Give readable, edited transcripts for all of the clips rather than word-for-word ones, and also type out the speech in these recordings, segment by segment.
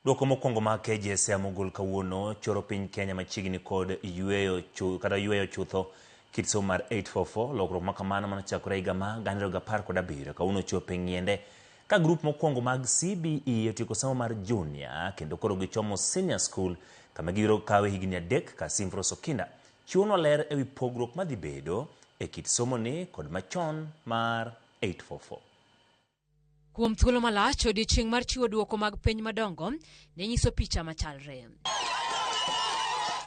Duoko mokwongo mag KJSEA mogol kawuono choro piny Kenya machiegni kod yweyo kata yweyo chutho kit somo mar 844. Lokruok ma kamano manochakore higa ma 2017 kawuono ochopo e ng'iende ka grup mokwongo mag CBE otieko somo mar junior kendo koro gichomo senior school kama gibiro kawe higni 3 ka Simfros Okinda chiwonwa ler ewi pogruok madhi bedo e kit somoni kod machon mar 844. Kuom thuolo malach, odiechieng' mar chiwo duoko mag penj madongo ne nyiso picha machalre.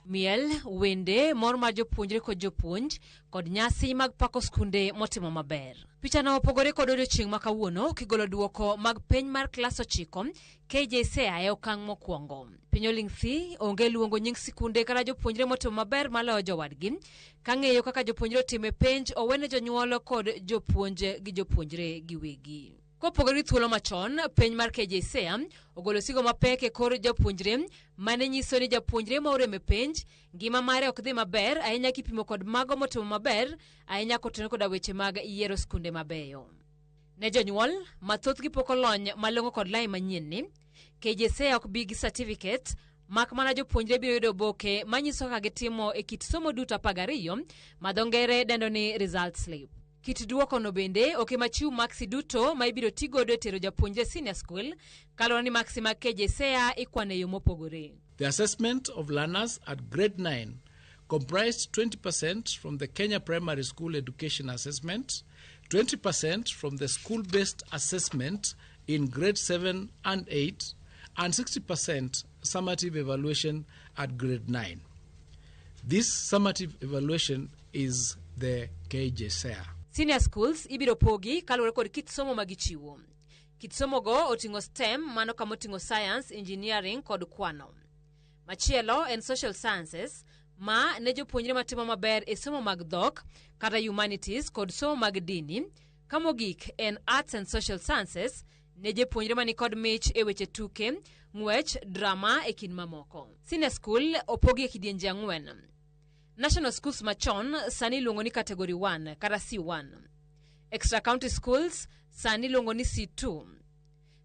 Miel, wende, mor mar jopuonjre kod jopuonj, kod nyasi mag pako skunde motimo maber. Pichano opogore kod odiechieng' ma kawuono kigolo duoko mag penj mar klas 9 KJSEA e okang' mokwongo. Piny oling' thi, onge luongo nying sikunde kata jopuonjre motimo maber maloyo jowadgi. Ka ng'eyo kaka jopuonjre otimo e penj owene jonyuol kod jopuonj gi jopuonjre giwegi. Kopogore gi thuolo machon, penj mar KJSEA ogolo sigo mapek e kor japuonjre mane nyiso ni japuonjre ma orem e penj ngima mare ok dhi maber ahinya kipimo kod mago motimo maber ahinya kotenore koda weche mag yiero skunde mabeyo. Ne jonyuol ma thothgi pok olony malong'o kod lai manyien ni, KJSEA ok bi gi certificate mak mana jopuonjre biro yudo oboke manyiso kaka gitimo e kit somo duto 12 ma dho ngere dendo ni result slip. Kit duokono bende ok ema chiw maksi duto ma ibiro ti godo e tero japuonjre senior school kaluwore ni maksi mag KJSEA ikwano e yo mopogore. The assessment of learners at grade 9 comprised 20% from the Kenya Primary School Education Assessment, 20% from the school-based assessment in grade 7 and 8, and 60% summative evaluation at grade 9. This summative evaluation is the KJSEA. Senior schools ibiro pogi kaluwore kod kit somo ma gichiwo. Kit somo go oting'o STEM, mano kama oting'o science, engineering kod kwano. Machielo en social sciences, ma ne jopuonjre matimo maber e somo mag dhok kata humanities kod somo mag dini. Ka mogik en arts and social sciences ne jopuonjre mani kod mich e weche tuke, ng'wech, drama e kind mamoko. Senior school opogi e kidienje 4. National schools machon sani iluongo ni category 1 kata C1. Extra county schools sani iluongo ni C2.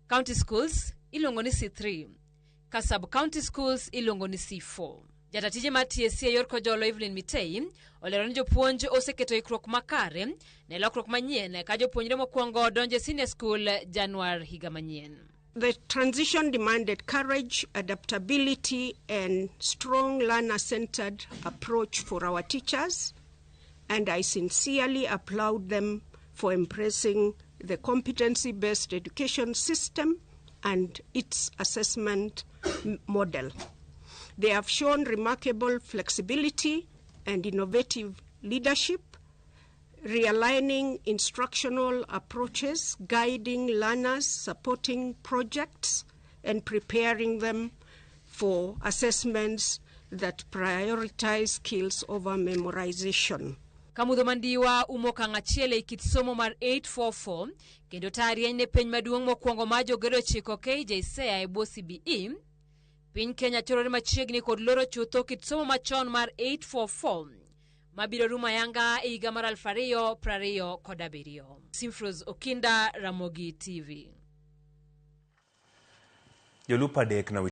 County schools iluongo ni C3. Ka sub county schools iluongo ni C4. Jatatije mar TSC e yor Kojolo Evelyn Mitei olero ni jopuonj oseketo ikruok makare ne lokruok manyien ka jopuonjre mokwongo donjo e senior school Januar higa manyien. The transition demanded courage, adaptability, and strong learner-centered approach for our teachers, and I sincerely applaud them for embracing the competency-based education system and its assessment model. They have shown remarkable flexibility and innovative leadership, realigning instructional approaches, guiding learners, supporting projects, and preparing them for assessments that prioritize skills over memorization. Ka mudho mandiwa umo okang' achiel ei kit somo mar 844 kendo taya rieny ne penj maduong' mokwongo mar jograde 9 KJSEA e bwo CBE. Piny Kenya chorore machiegni kod loro chutho kit somo machon mar 844 mabiro rumo ayanga e higa mar 2027. Simfros Okinda, Ramogi TV. Jolupo 3 no